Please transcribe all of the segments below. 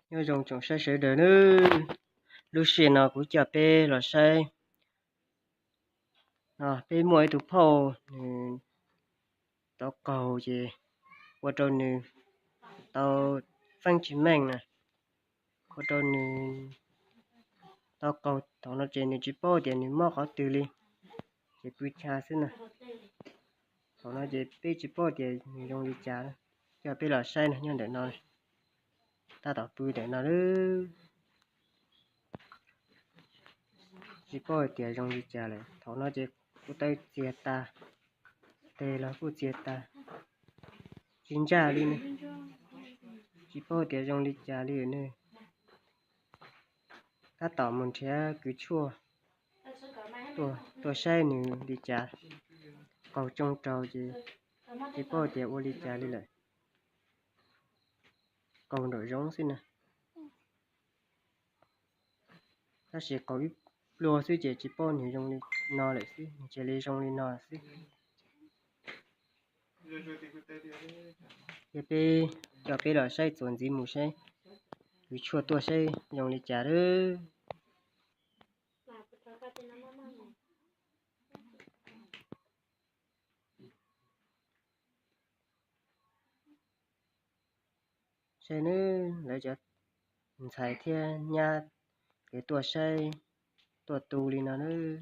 Nyob zoo tsoom saib sawv daws nawb. Lub sij hawm no kuv coj peb los saib, peb muaj ib tug phauj nws tau qaug ces ua rau nws tau feeb tsis meej na, ua rau nws tau qaug thaum no ces nws tsis paub tias nws mob qhov twg li, ces pw chaw xwb na. Thaum no ces peb tsis paub tias nws zoo li cas, coj peb los saib no nyob ntawm no, tab tom pw ntawm no lawm. Tsis paub tias zoo li cas lawm, thaum no ces kuj tawb txias tas, tes los kuj txias tas, tsis ntsaj li ne, tsis paub tias zoo li cas li ne. Tab tom mus nrhiav kws tshuaj tuaj saib nws li cas, qaug tsoo raug ces tsis paub tias ua li cas li lawm, qaug nraum zoov xwb na. Tab sis qaug ib pluag xwb ces tsis paub nws zoo li no lawm xwb, nws cia li zoo li no xwb. Ces peb coj peb los saib txuas ntxiv mus saib kws tshuaj tuaj saib zoo li cas lawm. Saib nawb, lawv cov ntxhais thiab nyab kev tuaj saib, tuaj tu li no nawb.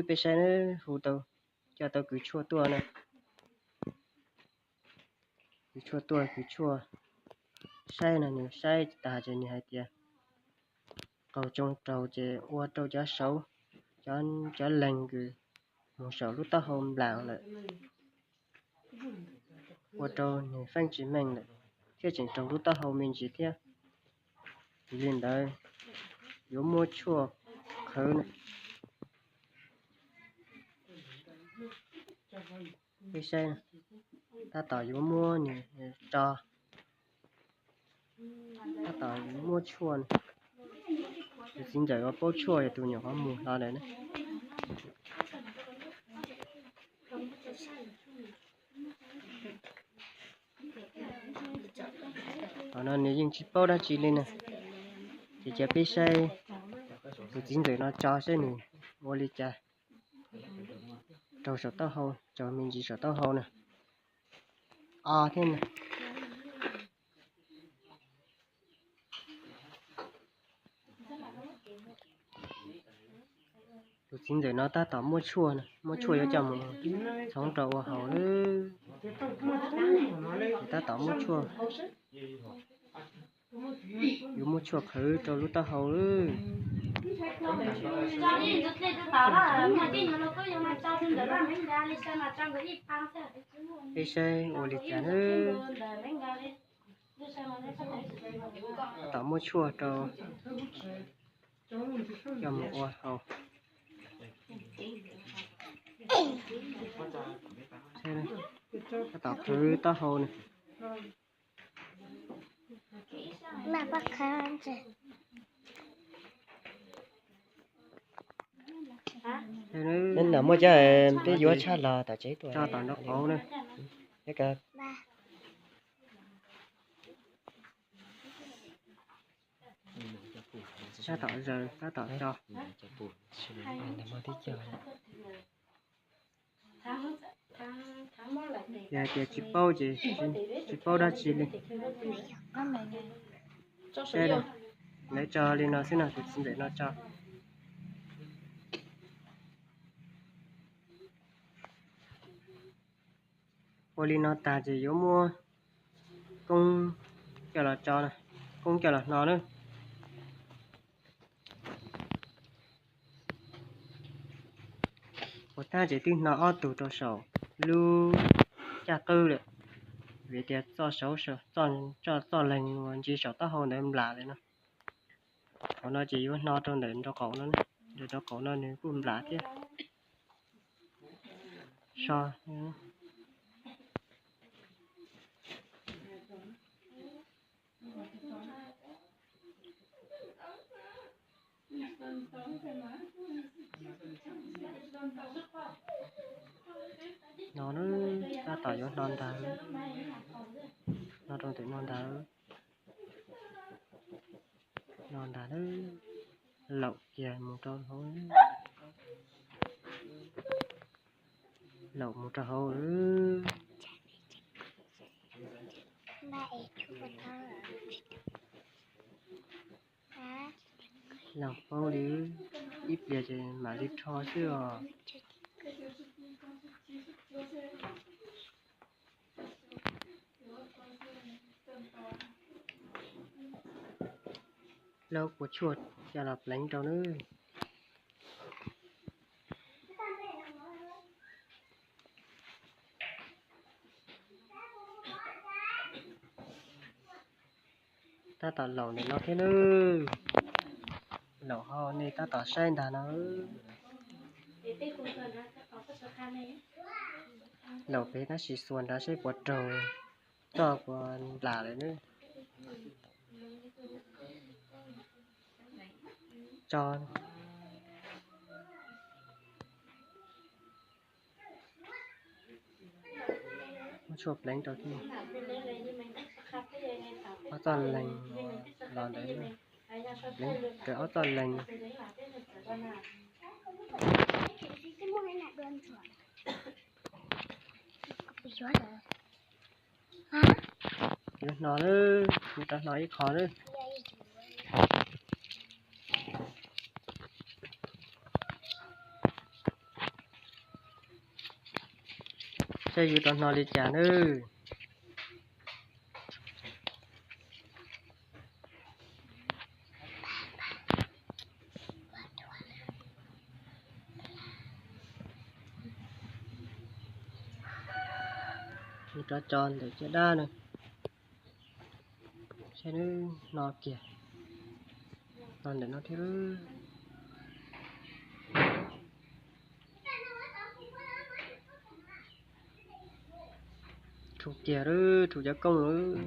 Peb saib nawb, hu tau, coj tau kws tshuaj tuaj na. Kws tshuaj tuaj, kws tshuaj saib no nws saib tas ces nws hais tias qaug tsoo raug ces ua rau cov saud, cov leeg kws mus saum lub taub hau nplas lawm, ua rau nws feeb tsis meej lawm, thiab tseem raug lub taub hau me ntsis thiab. Vim li ntawd yuav muab tshuaj qhwv na. Peb saib, tab tom yuav muab nws tso, tab tom yuav muab tshuaj. Tus txiv ntxawm uas paub tshuaj yog tus nyuam qhuav mus hlo lawm na. Thaum no nws yeej tsis paub dab tsi li na, ces cia peb saib tus txiv ntxawm no tso saib nws ua li cas. Raug saum taub hau, raug me ntsis saum taub hau na. O thiab na. Tus txiv ntxawm no tab tom muab tshuaj, muab tshuaj yuav coj mus txhoov rau ua haus lawm. Tab tom muab tshuaj, yuav muab tshuaj qhwv rau lub taub hau lawm. Peb saib ua li cas na. Tab tom muab tshuaj rau coj mus ua haus. Tab tom qhwv taub hau na. Muaj cab peb yuav tshaj los tom tsev tuaj. Tso tom nraub qaum na. Tab tom zaws, tab tom tso. Yog hais tias tsis paub ces tsis paub dab tsi li. Lawv tso li no xwb no, tus txiv ntxawm no tso. Ua li no tag ces yuav muab koob coj los tso, koob coj los hno na. Ua tag ces twb hno ob tug rau saum lub caj qwb lawm, vim tias txoj saud, txoj leeg uas ntsia saum taub hau ntawd nplas lawm no. Thaum no ces yuav hno rau ntawm nraub qaum no, ntawm nraub qaum no nws kuj nplas thiab. So no na, tab tom yuav hno ntawd, hno rau ntawm no ntawd. No ntag, laum kiag mus rau hauv, laum mus rau hauv. Los paub li, ib pliag ces mam li rho xwb os. Laub kua tshuaj coj los pleev rau nawb. Tab tom laum ntawm no thiab nawb. Laum ho nej tab tom saib ntag no. Laum pem tab sis xuas nrad seb puas raug txoj puas nplam lawm nawb. Tso muab tshuaj pleev rau thiab. Ob txoj lees los ntawd, pleev raws ob txoj lees. Yuav hno lawm, yuav rov hno ib qho lawm. Saib yuav rov hno li cas nawb. Rov tso ntawm caj dab no. Saib nawb, hno kiag, hno ntawm no thiab. Rhuav kiag lawm, rhuav cov kooj lawm.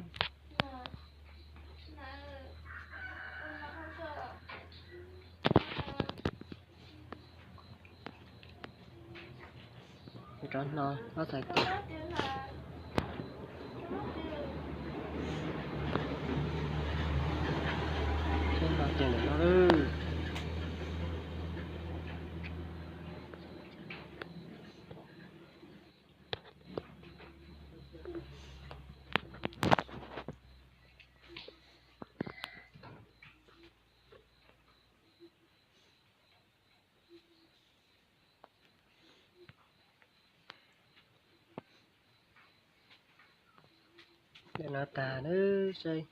Rov hno ob txhais tes. Seb hno kiag ntawm no lawm. Ntawm no tag nawb, saib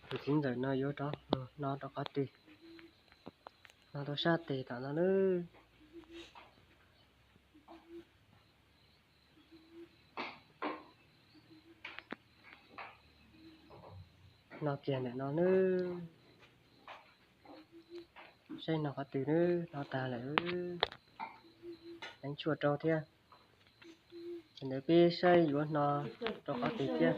tus txiv ntxawm no yuav rov hno rau qhov twg. Hno rau sab tes tom no nawb. Hno kiag ntawm no nawb. Saib hno qhov twg nawb, hno tag lawm. Pleev tshuaj rau thiab. Ntawd peb saib yuav hno rau qhov twg thiab.